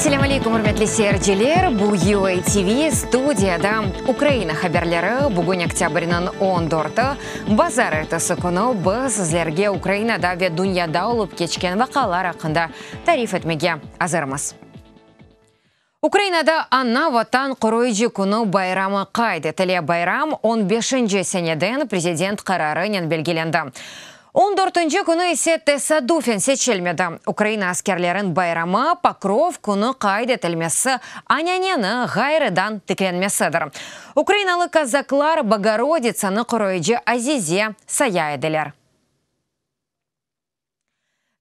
Selâm aleykum, ürmetli seyirciler! Bu UA TV, studiyada Ukraina haberleri. Bugün oktâbrniñ on dörtü, bazarertesi künü. Biz sizlerge Ukrainada ve dünyada olıp keçken vaqialar aqqında tarif etmege azırmız. Ukrainada Ana Vatan qoruyıcı künü bayramı qayd etile. Bayram on beşinci seneden prezident qararınen belgilendi. On dörtünci künü ise tesadufen seçilmedi. Ukraina askerlerin bayramı, Pokrov künü qayd etilmesi ananeni ğayrıdan tiklenmesidir. Ukrainalı kazaklar Bogoroditsanı qoruyıcı azize saya ediler.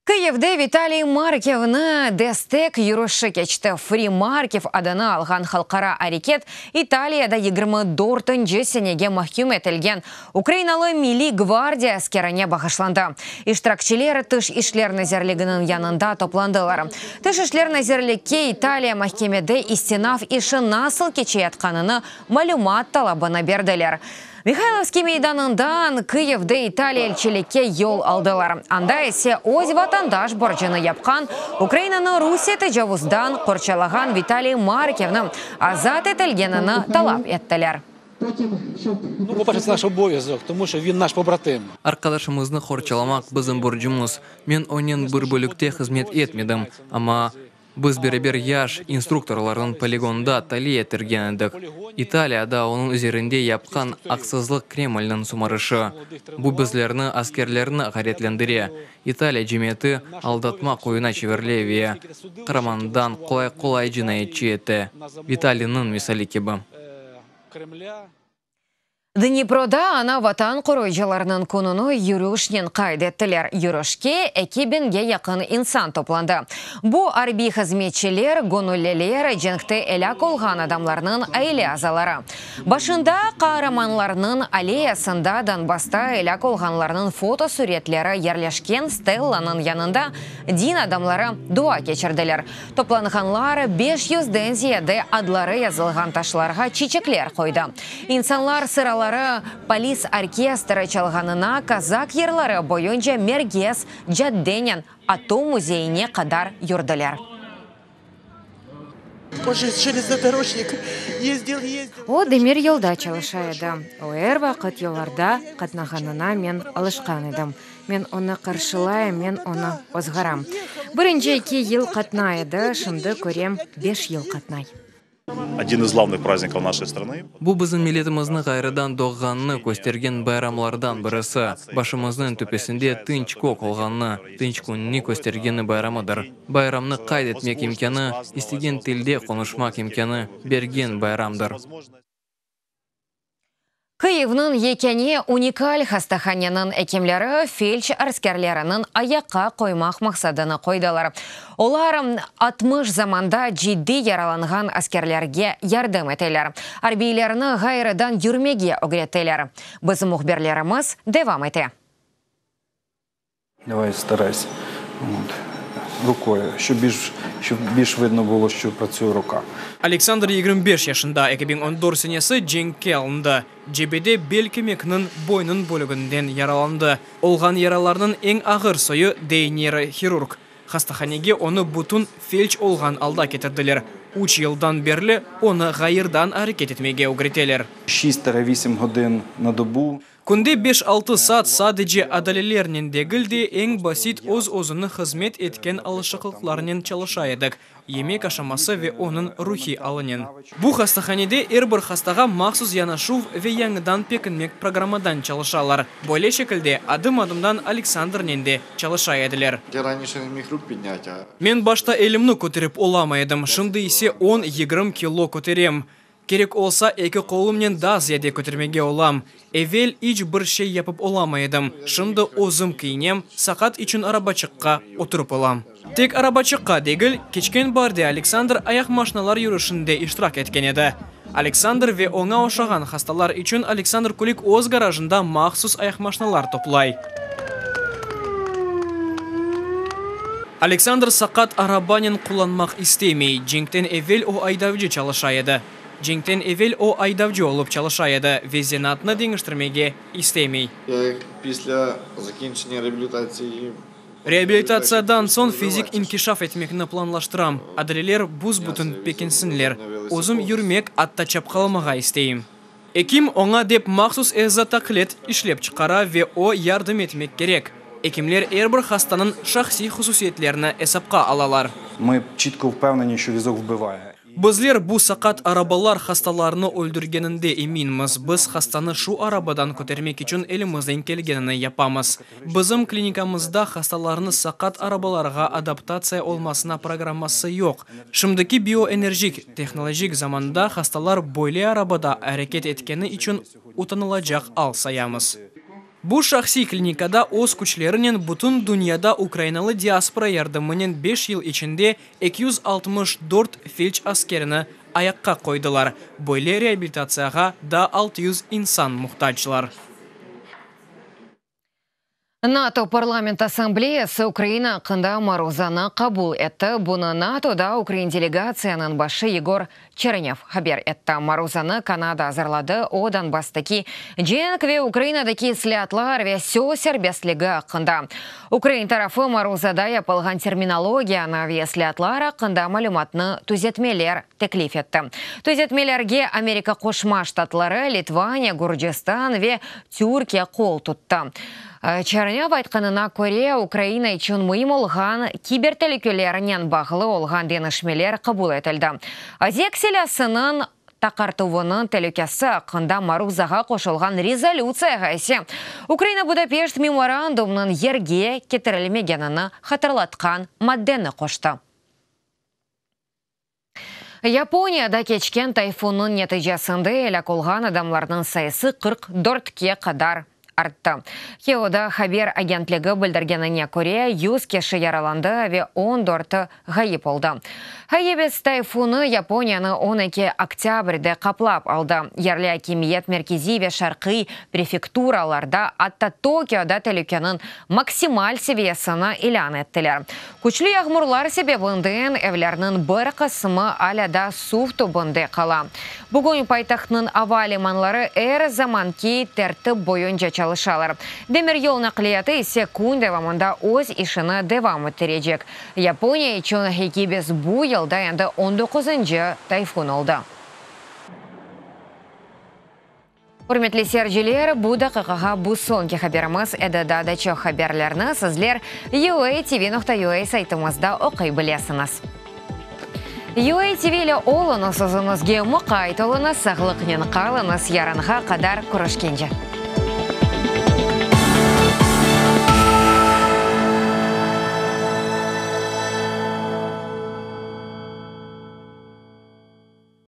Kıyivde Vitaliy Markivni destek yürüşi keçti. Free Markiv adını alğan halqara areket İtaliyada 24-nci senege mahküm etilgen ukrainalı Milliy gvardiya askerine bağışlandı. İştirakçiler Tış işler nazirliginiñ yanında toplandılar. Tış işler nazirlikke İtaliya mahkemede istinaf işi nasıl keçeyatqanını malümat talabını berdiler. Mihaylovskiy meydanından Kıyivde İtaliya elçilikke yol aldılar. Anda ise öz vatandaş borcunı yapqan, Ukrainanı Rusiye tecavuzdan qorçalağan Vitaliy Markivniñ azat etilgenini talap ettiler. Arqadaşımıznı qorçalamaq bizim borcumız. Men onen bir bölükte hızmet etmedim, amma Biz beraber yaş instruktorlarnıñ poligonda taliy ettirgen edik. İtaliyada onıñ üzerinde yapqan aqsızlıq Kremlniñ sumarışı. Bu bizlerni, askerlerni ğayretlendire. İtaliya cemiyeti aldatma qoyuna çevirile ve qaramandan qolay-qolay cinayetçi ete. Vitaliyniñ misali kibi. Dniproda Ana Vatan qoruyıcılarınıñ kününi yürüşnen qayd ettiler. Yürüşke eki biñge yaqın insan toplandı. Bu, arbiy hızmetçiler, göñülliler, cenkte elâk olğan adamlarnıñ aile azaları. Başında Qaramanlarnıñ alleyasında Donbassta elâk olğanlarnıñ fotosüretleri yerleşken stellanıñ yanında din adamları dua keçirdiler. Toplanğanlar beş yüzden ziyade adları yazılğan taşlarğa çiçekler qoydı. İnsanlar sıraları polis orkestri çalğanına kazak yırları boyunca merkez caddenen ATO müzeyine qadar yürdiler. O, demiryolda çalışa edi. O, er vaqıt yollarda qatnağanına men alışqan edim. Men onı qarşılayım, men onı ozğaram. Birinci eki yıl qatnay edi, şimdi körem, beş yıl qatnay. Odin iz glavnıh prazdnikov naşey stranı. Bu bizim milletimizni ğayrıdan doğğanını köstergen bayramlardan birisi, başımıznıñ töpesinde tınç kök olğanını, tınç künni köstergeni bayramıdır. Bayramnı qayd etmek imkânı, istegen tilde qonuşmaq imkânı bergen bayramdır. Kıyivniñ yekâne unikal hastahaneniñ ekimleri felç askerleriniñ ayaqqa qoymaq maqsadını qoydılar. Olar, 60 zamanda ciddiy yaralanğan askerlerge yardım eteler, arbiylerni ğayrıdan yürmege ögreteler. Bizim mühbirlerimiz devam ete. Davay, starayся, vot, rukoy, şçob biş, şçob biş vıdno bulo, şço pratsüye ruka. Aleksandr 25 yaşında, 2014 senesi cenkke alındı. Cebede bel kemikniñ boynun bölüginden yaralandı. Olğan yaralarnıñ eñ ağır soyu, dey neyrohirurg. Hastahanege onı bütün felç olğan alda ketirdiler. Üç yıldan berli onı ğayırdan areket etmege ögreteler. Şist tire visim hodın na dobu. Künde beş-altı saat sadece adalelernen degil de, eñ basit öz-özüni hızmet etken alışıqlıqlarnen çalışa edik, yemek aşaması ve onıñ ruhiy alınen. Bu hastahanede er bir hastağa mahsus yanaşuv ve yañıdan pekinmek programmadan çalışalar. Böyle şekilde adım-adımdan Aleksandrnen de çalışa ediler. Men başta elimni köterip olamay edim, şimdi ise on, yigirmi kilo köterem. Kerek olsa, eki qolumnen daa ziyade kötermege olam. Evel iç bir şey yapıp olamay edim, şimdi özüm kiyinem, saqat içün arabaçıqqa oturıp olam. Tek arabaçıqqa degil, keçken baarde Aleksandr ayaqmaşinalar yürüşinde iştirak etken edi. Aleksandr ve oña oşağan hastalar içün Aleksandr Kulik öz garajında mahsus ayaqmaşinalar toplay. Aleksandr saqat arabanen qullanmaq istemey. Cenkten evel o aydavcı çalışa edi. Cenkten evel o aydavcı olıp çalışa edi ve zenaatnı deñiştirmege istemey. Ya pislâ zakinçenniâ reabilitatsiyi. Reabilitatsiyadan soñ fizik inkişaf etmekni planlaştıram. Adaleler büs-bütün pekinsinler. Özüm yürmek, atta çapqalamağa isteyim. Ekim oña dep mahsus ecza-taqlit işlep çıqara ve o yardım etmek kerek. Ekimler er bir hastanıñ şahsiy hususiyetlerini esapqa alalar. Mı çitko vpevneni, şo vizok vbivaye. Bizler bu saqat arabalar hastalarnı öldürgeninde eminmiz. Biz hastanı şu arabadan kötermek içün elimizden kelgenini yapamız. Bizim klinikamızda hastalarnı saqat arabalarğa adaptatsiya olmasına programması yoq. Şimdiki bioenerjik tehnolojik zamanda hastalar böyle arabada areket etkeni içün utanılacaq al sayamız. Bu şahsiy klinikada öz küçlerinen bütün dünyada ukrainalı diaspora yardımınen beş yıl içinde 264 felç askerini ayaqqa qoydılar. Böyle reabilitatsiyağa daa 600 insan muhtaclar. NATO Parlament Assambleyası Ukraina aqqında maruzanı qabul etti. Bunı NATOda ukrain delegatsiyanıñ başı Yegor Çernev haber etti. Maruzanı Kanada azırladı, o, Donbasstaki cenk ve Ukrainadaki islâatlar ve söz serbestligi aqqında. Ukrain tarafı maruzada yapılğan terminologiyanı ve islâatlar aqqında malümatnı tüzetmeler teklif etti. Tüzetmelerge Amerika Qoşma Ştatları, Litvaniya, Gürcistan ve Türkiye qol tuttı. Çernev aytqanına köre, Ukraina içün müim olğan kiber telükelernen bağlı olğan deñişmeler qabul etildi. Özek silâsınıñ taqartuvınıñ telükesi aqqında maruzağa qoşulğan rezolütsiyağa ise Ukraina Budapeşt memorandumnıñ yerge ketirilmegenini hatırlatqan maddeni qoştı. Yaponiyada keçken tayfunnıñ neticesinde elâk olğan adamlarnıñ sayısı 44-ke qadar arttı. Kyodo haber agentligi bildirgenine köre, 100 kişi yaralandı ve on dörtü ğayıp oldı. Hagibis tayfunı Yaponiyanı 12 oktâbrde qaplap aldı. Yerli akimiyet merkeziy ve şarqiy prefekturalarda, atta Tokioda telükeniñ maksimal seviyesini ilân ettiler. Küçlü yağmurlar sebebinden evlerniñ bir qısmı alâ da suv tübünde qala. Bugün paytahtnıñ ava limanları er zamanki tertip boyunca çalışalar. Demiryol naqliyatı ise kün devamında öz işini devam ettirecek. Yaponiya içün Hegibis bu yılda endi on doquzıncı tayfun oldı. Ürmetli seyirciler, bu daqiqağa bu soñki haberimiz edi. Daa da çoq haberlerni sizler UATV.UA saytımızda oquy bilesiñiz. UATV ile oluñız, özüñizge muqayt oluñız, sağlıqnen qalıñız, yarınğa qadar körüşkence.